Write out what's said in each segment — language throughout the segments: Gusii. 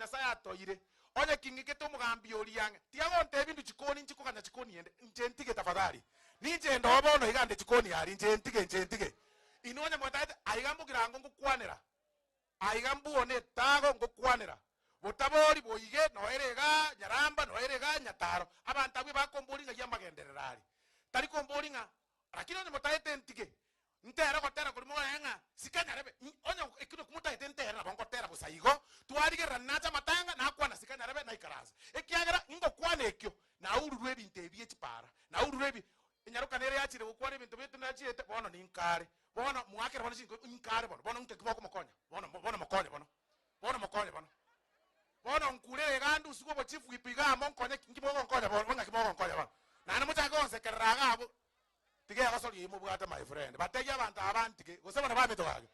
Nyasaye atoire, onye king'ikete omogambi oria ang'e, tiga gontebia indwe chikoni nchikoganya chikoni ende, inche ntige tafadhali. Ninche inde oo bono iga nde chikoni aria, inche ntige, inche ntige. Inwe onye mwatagete, aiga mbogirango ngokwanera, aiga mbuo etago ngokwanera, botabori boige, noere igaa Nyaramba, noere igaa Nyataro, abanto abwo ebakombori ng'ai amagenderero are. Tari kombori ng'a, lakini onye motagete ntige, Ntere ogotera koria mogorae ng'a sika nyarebe, onye ekio nakio motagete ntere nabo ngotera bosa igo, twarigererania nache amatanga, nakwana sika nyarebe naikaransa. Ekiagera ingokwana ekio, naururwe ebinto ebi bie chipara, naururwe ebi, enyaroka nere yachire gokwana ebinto biaito nachiete, bono ninkare, bono moakere bono chinko inkare bono, bono nki mokomokonya, bono bono mokonye bono, bono mokonye bono. Bono nkurere iga ndusigwe obochifu iga amo nkonye ki, nki mogonkonya bono, ng'aki mogonkonya bono? Naende mochake gonsekerera iga abwo. Tiga egosoria eyio mobwate my friend. Batebie abanto aba bantige, gose bono bamete gaki.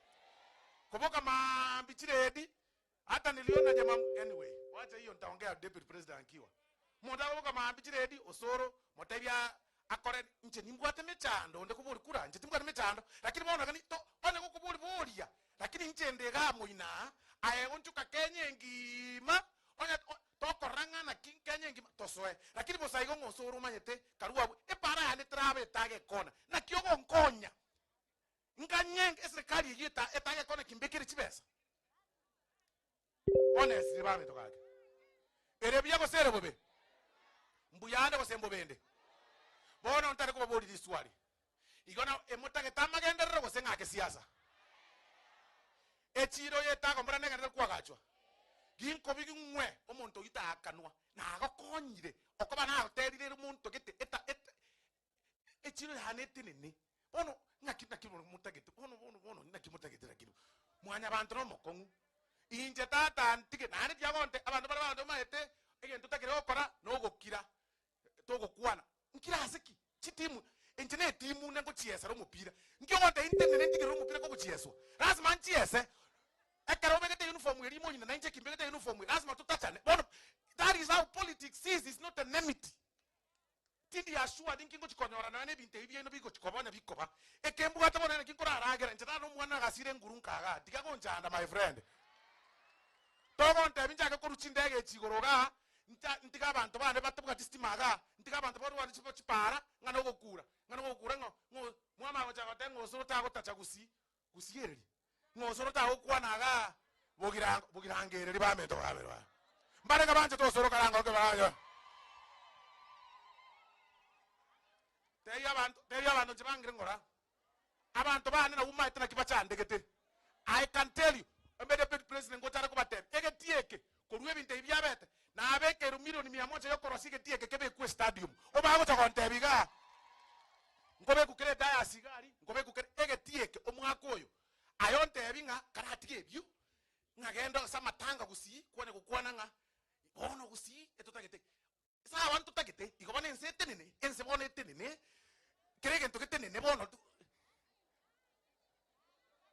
Koboka maambia chiredi, hata niliona jamaa anyway, wacha hiyo nitaongea deputy president akiwa. Omonto akoboka maambia chiredi, osoro, motebie akore, inche nimbwate mechando onde kobori kura, inche timbwati mechando, lakini bono iga to onye gokobori boria, lakini inche inde igaa moino aa, aye onchoka Kenya engima, onye Tokorora ng'a naki Kenya engima tosoe, lakini bosa igo ng'a osore omanyete karue abwo epara yane teraba etaga ekona. Naki ogonkonya nganye eserekari eyio eta etaga ekona ki mbekere chibesa? Honestly baminto gaki, ere buya gose ere bobe? Mbuyande gose mbobende? Bono ntare kobaboria riswali, igo na emotagete amagenderero gose ng'ake siasa? Echiiro y'etago mbora negenderere koagachwa, ginkobi ng'we omonto oyio taakanwa, nagokonyire okoba nagoterire ere omonto gete eta eta echiiro yane etenene. Bono ng'aki naki bono motagete bono bono bono naki motagete lakini mwanyabanto nomokong'u. Inche tata ntige naende tiagonte abanto bare bagote omanyete egento otakire gokora nogokira togokwana nkire ase ki? Chitimu, inche ne etimu nde ngochiesera omopira. Nki ogontebia ntenene ntigerere omopira kogochieswa? Lasima nchiese. Ekero obegete uniform eria ime onyina nainche kimbegete uniform eye, lasima totachane. Bono that is how politics is, is not enmity. Tindi assured nki ngochi konyora nonya na ebinto ebi biaino bigochi koba onye bikoba. Eke mbwate bono naki nkoraragera, inche tata na omwana nagasire enguru nkagaa, tiga gonchanda my friend. Togontebia nchake korwa chindege echi igoro igaa, Nta, ntige abanto bande batabwati sitima igaa, ntige abanto barware chibo chipaara, ng'a nogokura, ng'a nogokura ng'o, ng'o mwamanya gochaka goteba ng'a osoro tagotacha gusii, gusii ereri, ng'a osoro tagokwana igaa, bogirango, bogirango ereri bamento babere baa. Mbarenge banchete osoro karango oke bayo. Tebia abanto, tebia abanto inche bangire ng'ora, abanto bane nabwo maete naki bachandegete. I can tell you, embe deputy president ngocha are kobatebia, egetii eke, korwa ebinto ebi biabete, nabekeirwe milioni mia moja yokorosia egetii eke kebekwe estadium. Obagocha gontebia igaa, nkobekwa kere edayasi iga aria, nkobekwa kere egetii eke omwaka oyo, aye ontebi ng'a karatige ebio, ng'a genda ase amatanga gusii, kwanya gokwana ng'a bono gusii etotagete. Sawa ntotagete.